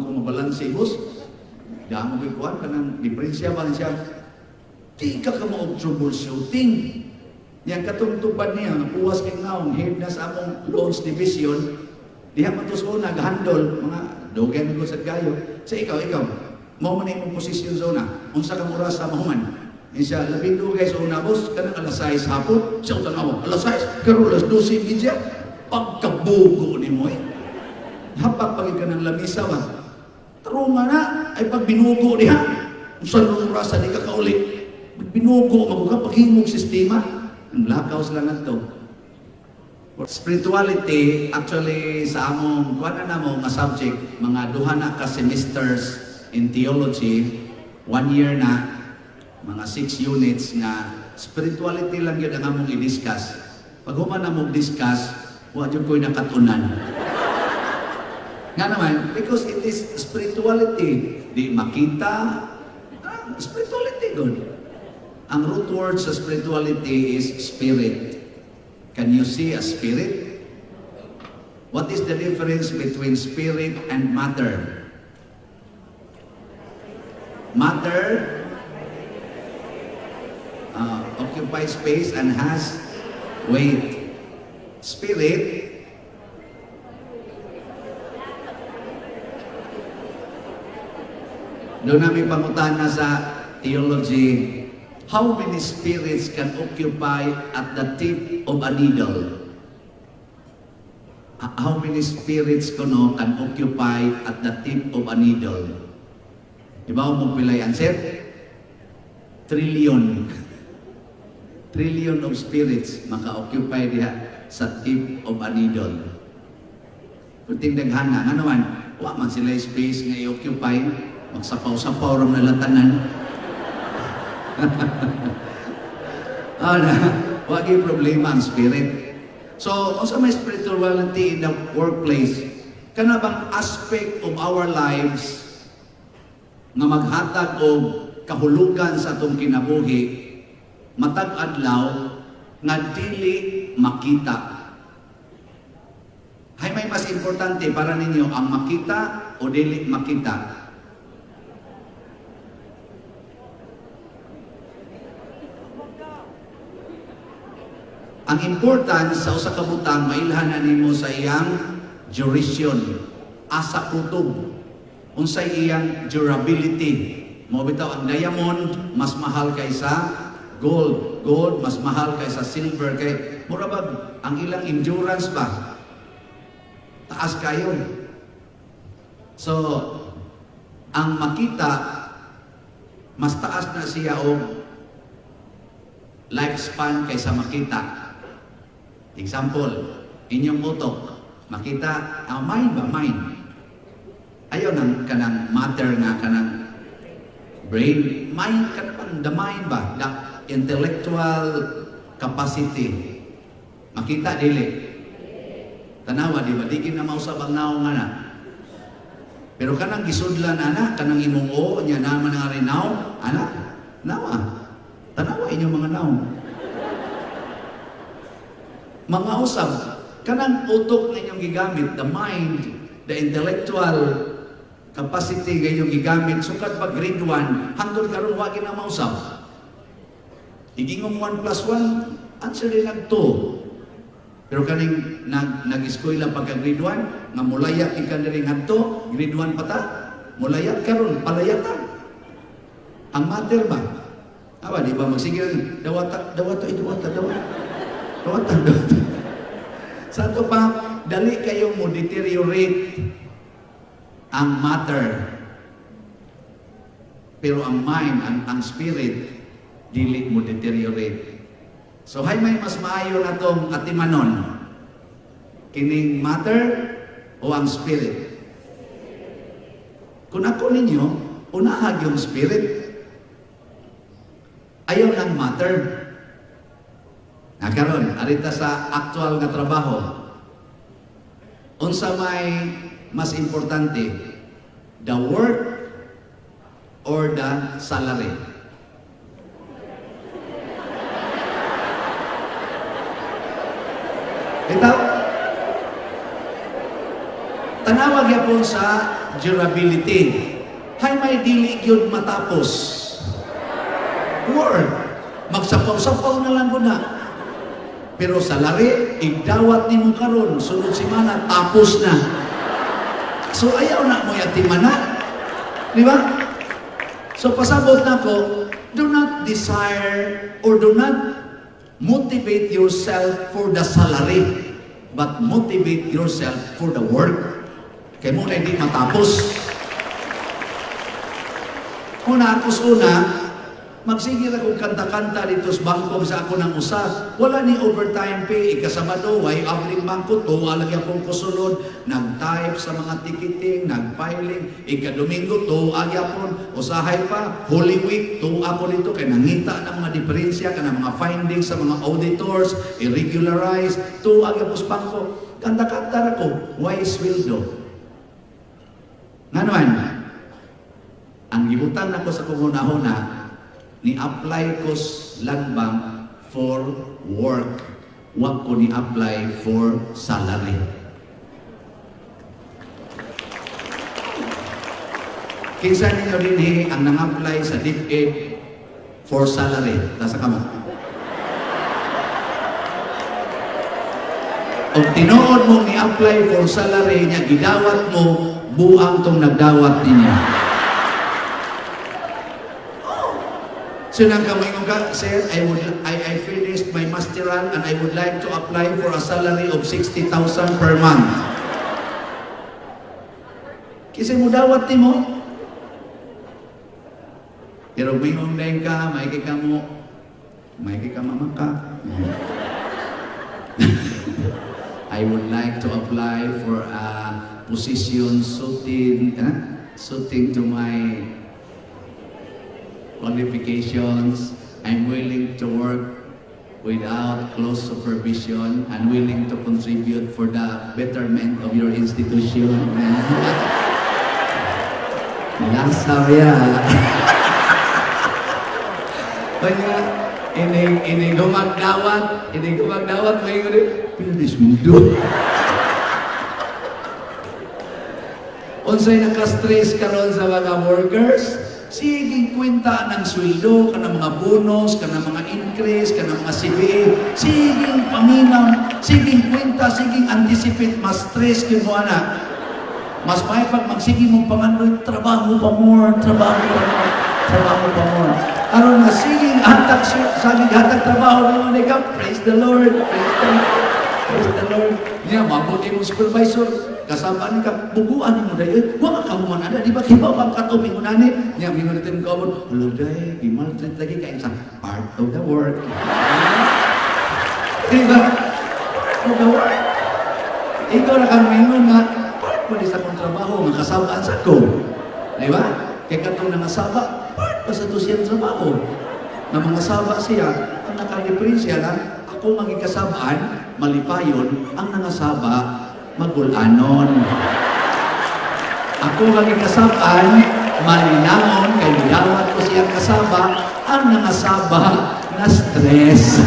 man ko mabalanse, boss. Damo ko'y kuwan, kanang diferensya ba siya? Di ka ka mo troubleshooting. Yang katungtuban niya, nga puwas kay naong, head na sa among loans division, diha man to sa una, gahandol, mga dugay na ko sa gayo. Sa ikaw, ikaw, mao man imong posisyon sa una, unsa kang oras sa mahuman? Siya, labing dugay sa una, boss, kanang alas 6 hapon, siya utang awa, alas 6, karon alas 12:30, pagkabugo ni mo eh. Hapak pagid ka ng lamisa ba? Tarunga na, ay pag binugo diha, unsa nung oras di ka kauli. Pag binugo, maguga, paghimog sistema, ang lakaw sila ngadto. Spirituality, actually, sa among, kuha na namo nga subject, mga duha na ka semesters in theology, 1 year na, mga 6 units nga spirituality lang yun ang among i-discuss. Pag human na mong discuss, wa jud ko'y nakatunan. Nga naman, because it is spirituality. Di makita, spirituality good. Ang root word sa spirituality is spirit. Can you see a spirit? What is the difference between spirit and matter? Matter occupies space and has weight. Spirit doon namin pangutana sa theology, how many spirits can occupy at the tip of a needle? How many spirits kuno can occupy at the tip of a needle? Di ba mo pilay answer? Trillion. Trillion of spirits maka-occupy diha sa tip of a needle. Kunting daghana, nga naman, wa man sila space nga i-occupy, magsapaw-sapaw ram nila tanan. Wa gyud problema ang spirit. So, unsa may spirituality in the workplace? Kana bang aspect of our lives nga maghatag og kahulugan sa atong kinabuhi matag adlaw nga dili makita. Hay may mas importante para ninyo ang makita o dili makita? Ang importance sa usa ka butang mailhan na nimo sa iyang duration, asa kutob, unsay iyang durability. Mao bitaw ang diamond mas mahal kaysa gold, gold mas mahal kaysa silver kay mura ba ang ilang endurance ba taas kayo. So ang makita mas taas na siya og lifespan kaysa makita. Example, inyong utok, makita, ang mind ba? Mind. Ayaw ng kanang matter nga kanang brain. Mind, kanang the mind ba? The intellectual capacity. Makita, dili. Tanawa, di ba? Di na mausab ang naong nga na. Pero kanang gisudlan, ana, kanang imong o, niya naman nga rin naong, ana, nawa. Tanawa inyong mga naong. Mga usab, kanang utok ninyong gigamit, the mind, the intellectual capacity nga inyong gigamit, sukat pa grade 1, hangtod karon wa gyud na mausab. Igingong 1 plus 1, answer din nag 2. Pero kaning nag-eskwela pagka grade 1, nga mulayat ikan diri ngadto, grade 1 pa ta, mulayat karon, palayat ta. Ang matter ba? Awa, di ba magsige dawata, dawata, dawata, dawata. Dawata, dawata. Sa ato pa, dali kayo mo deteriorate ang matter. Pero ang mind, ang spirit, dili mo deteriorate. So, hay may mas maayo na tong atimanon. Kining matter o ang spirit? Kung ako ninyo, unahag yung spirit. Ayaw ng matter. Nakaron, arita sa actual nga trabaho. Unsa may mas importante, the work or the salary? Ito, Tanawa gyapon sa durability. Hay may dili gyud matapos. Work. Magsapaw-sapaw na lang ko na. Pero salary, igdawat nimo karon, sunod semana tapos na. So ayaw na mo yatimana. Di ba? So pasabot na ko, do not desire or do not motivate yourself for the salary, but motivate yourself for the work. Kay mo na hindi matapos. Una, ako una, magsigil akong kanta-kanta dito sa bangko sa ako ng usa. Wala ni overtime pay, ikasabado, way abling bangko, tuwa lagi akong kusulod, nag-type sa mga ticketing, nag-filing, ika-Domingo, tuwa gyapon, usahay pa, Holy Week, tuwa ako dito, kay nangita ng mga diferensya, kanang mga findings sa mga auditors, irregularize, tuwa gyapon sa bangko. Kanta-kanta ra ko, way sweldo. Nga naman, ang gibutang nako sa kong hunahuna, ni-apply ko sa Land Bank for work. Wa ko ni-apply for salary. Kinsa ninyo dinhi ang nang-apply sa DepEd for salary? Tasa ka mo. Og tinuod mo ni-apply for salary niya, gidawat mo, buang tong nagdawat niya. So nang kamoy ka, "Sir, I finished my masteral and I would like to apply for a salary of 60,000 per month." Kasi mo dawat ni mo. Pero mayroong dahin ka, may ka mo, may ka mama ka. "I would like to apply for a position suiting to my qualifications. I'm willing to work without close supervision and willing to contribute for the betterment of your institution." Lasa ya. Kanya, ini gumagdawat, may ngani, pila sweldo. Unsay naka-stress karon sa mga workers? Sige kwenta ng sweldo, kanang mga bonus, kanang mga increase, kanang mga CBA. Sige paminaw, sige kwenta, sige anticipate, mas stress gyud mo ana. Mas may pag magsige mong pangandoy, trabaho pa more, trabaho pa more, trabaho pa more. Aron nga sige hatag, sige hatag trabaho naman ikaw, praise the Lord, praise the Lord, praise the Lord. Niya, mabuti mong supervisor, kasama ni ka, buguan mo dayon, wa ka kahuman ana, di ba kibaw ang katong mingon ani? Niya, mingon natin kaubon, "Hala day, gimaltreat lagi kay sa part of the work." Di ba? Part of the work. Ikaw na kang mingon nga, part mo di sa akong trabaho, nga kasabaan sa ko. Di ba? Kay katong nangasaba, part pa sa to siyang trabaho. Nga mga saba siya, ang nakadiferensya lang, ako magikasabaan, malipayon, ang nangasaba, magulanon. Ako magikasabaan, malinaon, kay midawat ko siyang kasaba, ang nangasaba na stress.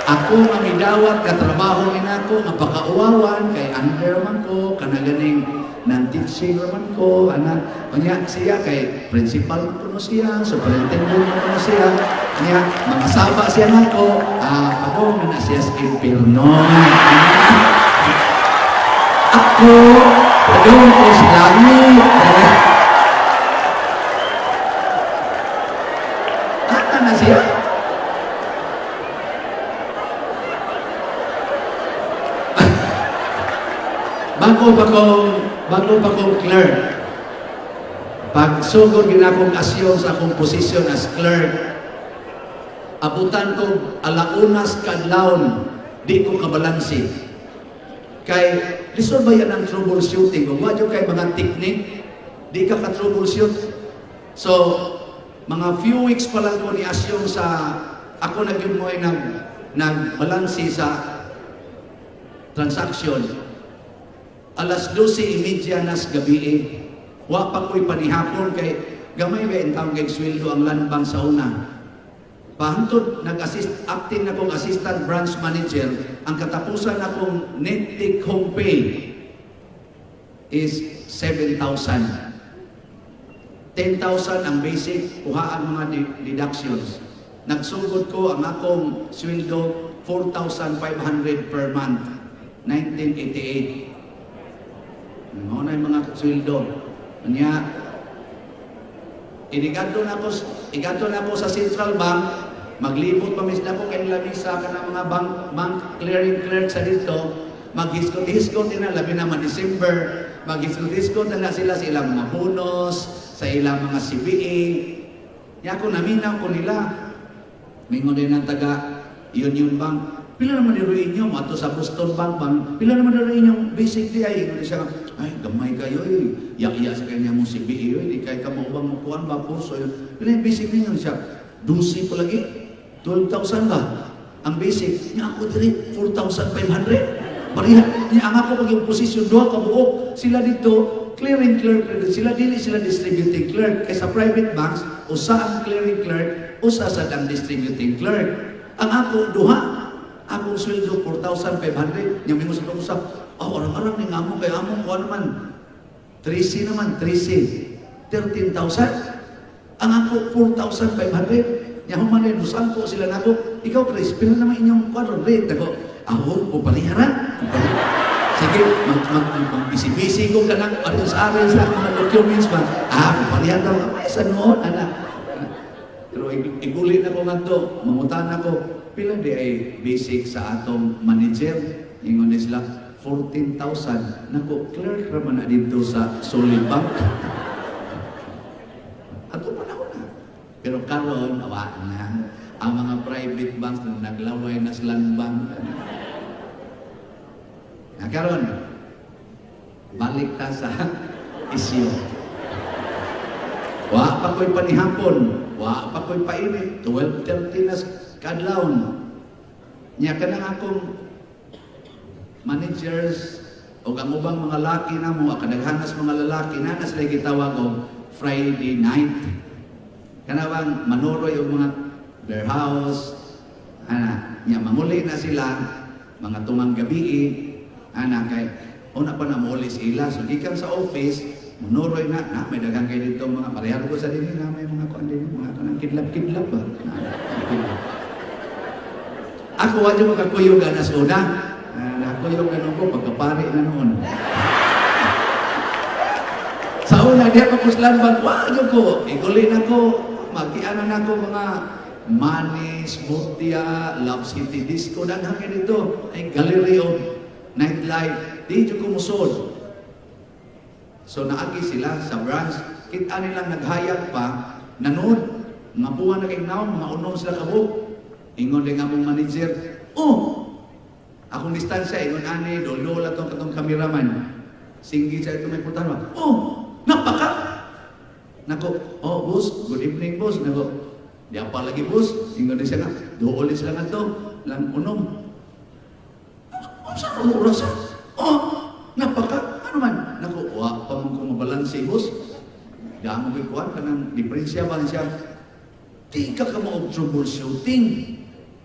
Ako nga midawat ka trabaho ni nako nga pakauwawan kay under man ko kanaganing nan-teaching man ko ana unya siya kay principal man kuno siya, superintendent man kuno siya, niya mga saba siya nako, padung na siya sa impierno. Ako padung ko sa langit. Ana na siya. Bago pa kong clerk, pagsugod ginakong asyon sa akong posisyon as clerk, abutan ko alaunas kadlawon, di ko kabalansi. Kay, lisod ba yan ang troubleshooting? Kung wadyo kay mga technique, di ka ka-troubleshoot. So, mga few weeks pa lang ko ni asyon sa, ako na gyud mo ay nagbalansi sa transaction. Alas 12:30 nas gabi eh. Wa pa ko'y panihapon kay gamay ba intawon kay sweldo ang Land Bank sa una. Pahantod nag-assist acting na kong assistant branch manager, ang katapusan akong net take home pay is 7,000. 10,000 ang basic, kuha ang mga deductions. Nagsugod ko, ang akong sweldo 4,500 per month, 1988. Mao na yung mga sweldo. Nya, inigadto na ako sa Central Bank, maglibot pa mis na ko kay lamisa ka ng mga bank clearing clerk sa dito, maghisgot-hisgot din na, labi naman December, maghisgot-hisgot na sila sa ilang mga bonus, sa ilang mga CBA. Nya ako, naminaw ko nila. Mingon din ang taga Union Bank. "Pila naman diri inyo?" Mato sa Boston Bank Bank. "Pila naman diri inyong basic di ay?" Ingon siya, "Ay, gamay kayo eh. Ya-ya sa kanya mong CBA eh. Di kay ka mo bang mukuan ba po?" So, "Pila yung basic ninyo?" Siya, "12 pa lagi. 12,000 ba ang basic?" Nya ako diri, 4,500. Pareha. Nya ang ako pag yung posisyon, duha ka buok. Sila dito, clearing clerk sila, dili sila distributing clerk. Kay sa private banks, usa ang clearing clerk, usa sad ang distributing clerk. Ang ako, duha. Akong sweldo 4,500. Nya mingon sa usap, "Oh, orang-orang ni ngamo kay amo ko naman. 3C naman, 3C. 13,000. Ang ako, 4,500." Nya human din, ko sila nako. "Ikaw, Chris, pila naman inyong kwadro rate?" Ako, "Ako, pupalihara. Sige, mag, mag, mag, busy-busy ko ka nang aris-aris sa mga documents ba? Ah, pupalihan daw. Ay, sa noon, anak." Pero iguli na ko nga to, mangutan ako, "Pila di ay basic sa atong manager?" Ingon ni sila, "14,000." Nako, "Clerk raman na dito sa Solid Bank." Ato panahon na. Pero karon awa na. Ang mga private banks na naglaway na silang bank. Na karon, balik ta sa isyu. Wa pa ko'y panihapon, wa pa ko'y painit, 12:30 na kadlawon. Nya kanang akong managers o ang ubang mga laki na mo, kadaghanas mga lalaki na na sila gitawag og Friday night. Kanawang manuroy og mga beer house, ana, nya manguli na sila mga tungang gabi, ana, kay una pa na muuli sila. So gikan sa office, manuroy na, na may daghan kay dito mga parehar ko sa dinhi na may mga kuan din, mga kanang kidlap-kidlap ba. Na, kidlap. Ako wa jud makakuyog anas una. Ah, nakuyog na ko pagkapari na noon. Sa una, diha pa ko sa Landbank, wa jud ko. Iguli na ko, magianan na ko mga Manis, Mutya, Love City Disco, daghan kay dito. Ay gallery of nightlife. Di jud ko musod. So naagi sila sa branch. Kita nilang naghayag pa, nanood, mga buwan na kay naon, mga unom sila kabuk. Ingon din among manager, "Oh," akong distansya, ingon ani, dolo tong katong cameraman. Singgi siya ito may putahan ba? "Oh, napaka!" Nako, "Oh, boss, good evening, boss." Nako, "Di pa lagi, boss." Ingon din siya nga, "Dool sila nga to, lang unom." "Oh, sa oras? Oh, napaka, ano man?" "Nako, wa pa man ko mabalanse, boss. Di mo ko'y kuwan, kanang diferensya ba siya?" Di ka ka mo troubleshooting.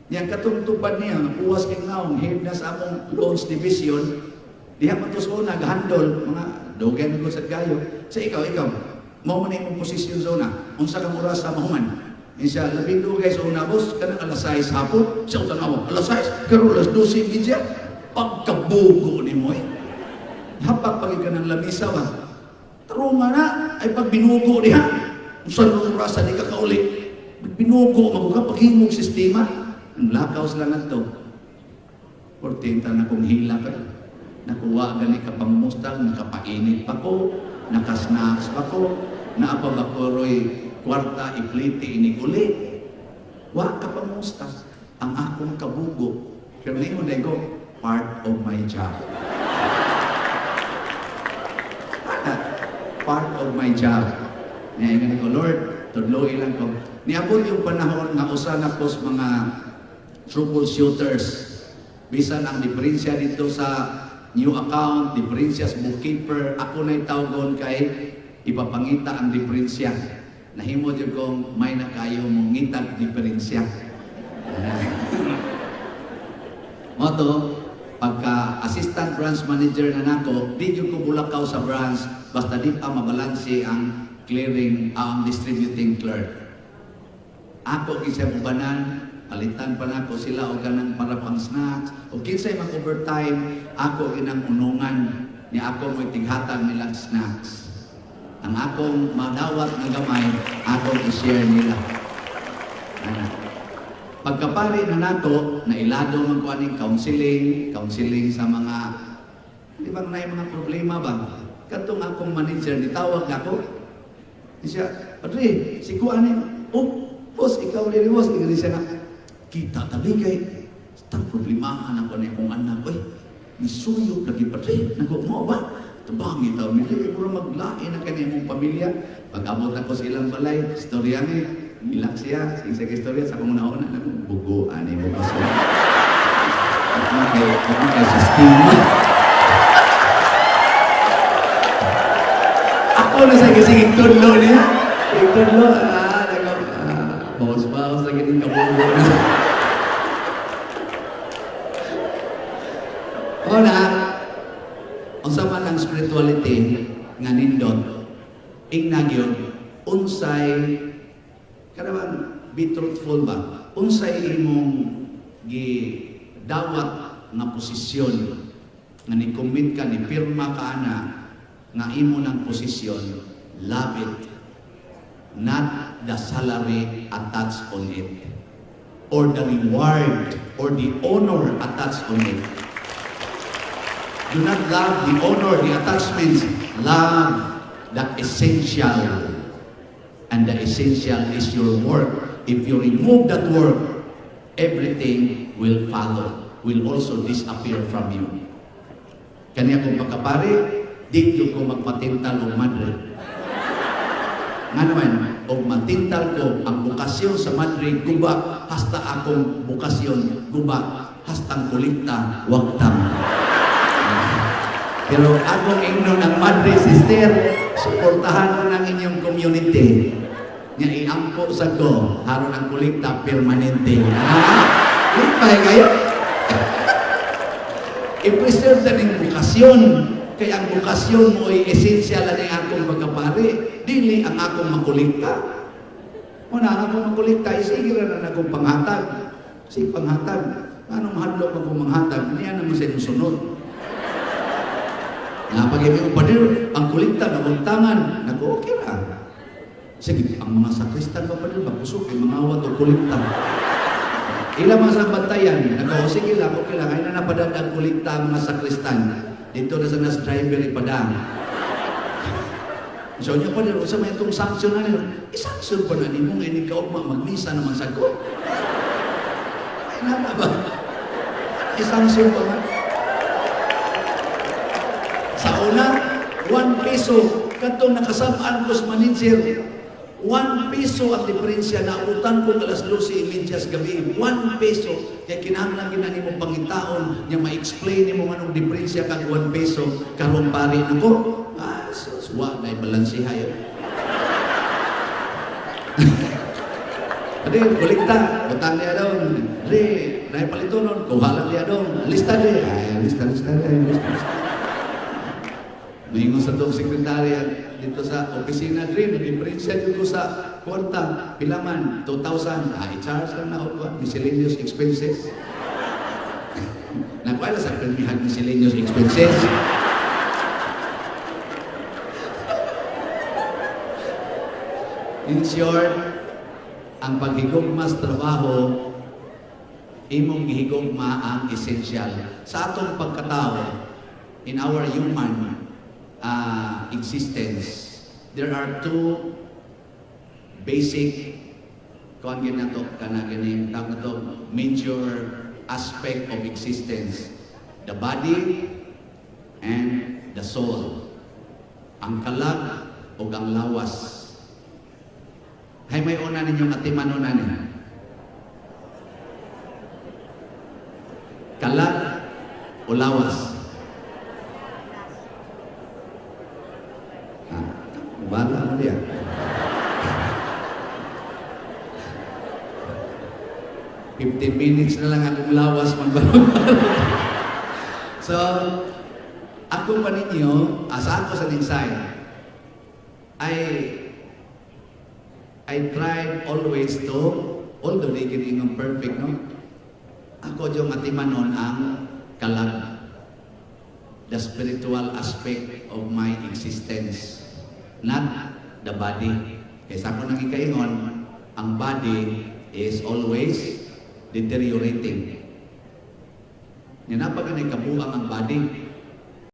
Yang katungtupan niya, puwas kay ngaon, head na sa among loans division, diha man to sa una, gahandol, mga dugay na ko sa gayo. Sa ikaw, ikaw, mao man imong posisyon sa una, unsa kang oras sa mahuman?" Siya, "Labing dugay sa una, boss, kanang alas 6 hapon." Siya, "Tanawa, alas 6, karon alas 12:30, pagkabugo ni mo eh. Hapak pag ka ng lamisa ba? Tarunga na, ay pag binugo diha. Unsa nung oras di ka kauli? Binugo, maguga paghimog sistema." Ang lakaw sila nga to. Portinta na kong hila ka. Nakuha gani ka pangumustag, nakapainit pa ko, nakasnacks pa ko, naa pa ba ko roy kwarta ipliti iniguli. Wa ka pangumustag. Ang akong kabugo. Pero ningon na ko, "Part of my job." Ana, part of my job. Niya ko, "Lord, tudloy lang ko." Niabot yung panahon nga usa na ko sa mga troubleshooters. Bisan ang diferensya dito sa new account, diferensya sa bookkeeper, ako na'y tawgon kay ipapangita ang diferensya. Nahimo jud kong may na kayo mo ngitag diferensya. Mo to, pagka Pagka assistant branch manager na nako, di gyud ko bulakaw sa branch basta di pa mabalanse ang clearing, ang distributing clerk. Ako gyud siya ubanan, palitan pa nako sila og kanang para pang snacks o kinsay mag overtime, ako ginang unungan ni ako mo'y tighatag nilang snacks. Ang akong madawat nga gamay, akong i-share nila. Ana. Pagkapari na nato, nailado man ko aning counseling, counseling sa mga, di ba na mga problema ba? Katong akong manager, nitawag ako. Di siya, "Padre, si kuan ni, oh, boss, ikaw ni boss." Di siya nga, "Kita tabi kay, tang problemahan ako ni akong anak, oy, nisuyop lagi, Padre." Nago mo ba? Tubangi taw, mili, puro maglain na kanya mong pamilya. Pag-abot ako sa ilang balay, istorya ni, ilak siya, sige sa istorya, sa akong una-una, bugo, ani mo ba siya? Okay, sistema. Ako na sa gising tudlo niya. Tudlo, bawas-bawas lagi din kabugo na. O na, unsa man ang spirituality nga nindot, ingna gyud, unsay kanang be truthful ba? Unsay imong gidawat nga posisyon nga ni-commit ka, ni pirma ka ana nga imo ng posisyon, love it, not the salary attached on it or the reward or the honor attached on it. Do not love the honor, the attachments. Love the essential. And the essential is your work. If you remove that work, everything will follow, will also disappear from you. Kanya kung pagkapari, di ko magpatintal og madre. Nga naman, og matintal ko, ang bukasyon sa madre, guba, hasta akong bukasyon, guba, hastang kolekta, wagtang. Pero akong ingnon ang madre, sister, suportahan mo ng inyong community. Nga iampo sa ko, haron ang kolekta permanente. Ha? Lipay kayo? I-preserve na ning bukasyon. Kaya ang bukasyon mo ay essential na akong pagkapari. Dili ang akong makolekta. Muna, ang akong makolekta, isige na akong panghatag. Sige, panghatag. Anong mahadlok akong manghatag? Niya naman sa inyong sunod. Napag-ibig mo, Pader, ang kolekta na tangan. Naku, okay ra. Sige, ang mga sakristan ba, Pader, makusog, ay mga awat o kolekta. Ilang mga sa bantayan, naku, sige lang, okay lang, ay na napadad ang kolekta ang mga sakristan. Dito na sa nas driver ipadang. So niya, Pader, unsa may itong sanction na nila? I-sanction pa na nimo, ngayon ikaw magmisa naman sa ko. Ay, nana ba? I-sanction pa man? Sa una, 1 piso. Katong nakasabaan ko sa manager, 1 piso ang diferensya. Naabutan ko alas 12:30 sa gabi. 1 piso. Kaya kinahanglan gina nimo pangitaon niya ma-explain nimo anong diferensya kag 1 piso. Karong pare nako, sus, wa na balanseha yun. Ade, kolekta, butang niya doon. Ade, naipalito nun, kuha lang niya doon. Lista de. Ay, lista, lista, lista, lista. Maingon sa itong sekretarya dito sa opisina rin, diferensya dito sa kwarta, pilaman, 2,000. I-charge lang na ako, miscellaneous expenses. Nakuha lang sa permihan miscellaneous expenses. In short, ang paghigugma sa trabaho, imong gihigugma ang essential. Sa atong pagkatao, in our human existence, there are two basic kuan ginato kana ganing tawag na to, major aspect of existence, the body and the soul, ang kalag o ang lawas. Hay may una ninyong atimanon ani, kalag o lawas? Bala mo diya. 15 minutes na lang akong lawas magbalot. So, ako pa ninyo, asa ako sa inside, I tried always to, although di gid perfect, no? Ako yung atimanon ang kalag, the spiritual aspect of my existence, not the body. Kaysa ako nang ikaingon, ang body is always deteriorating. Nga napag kabuang ang body.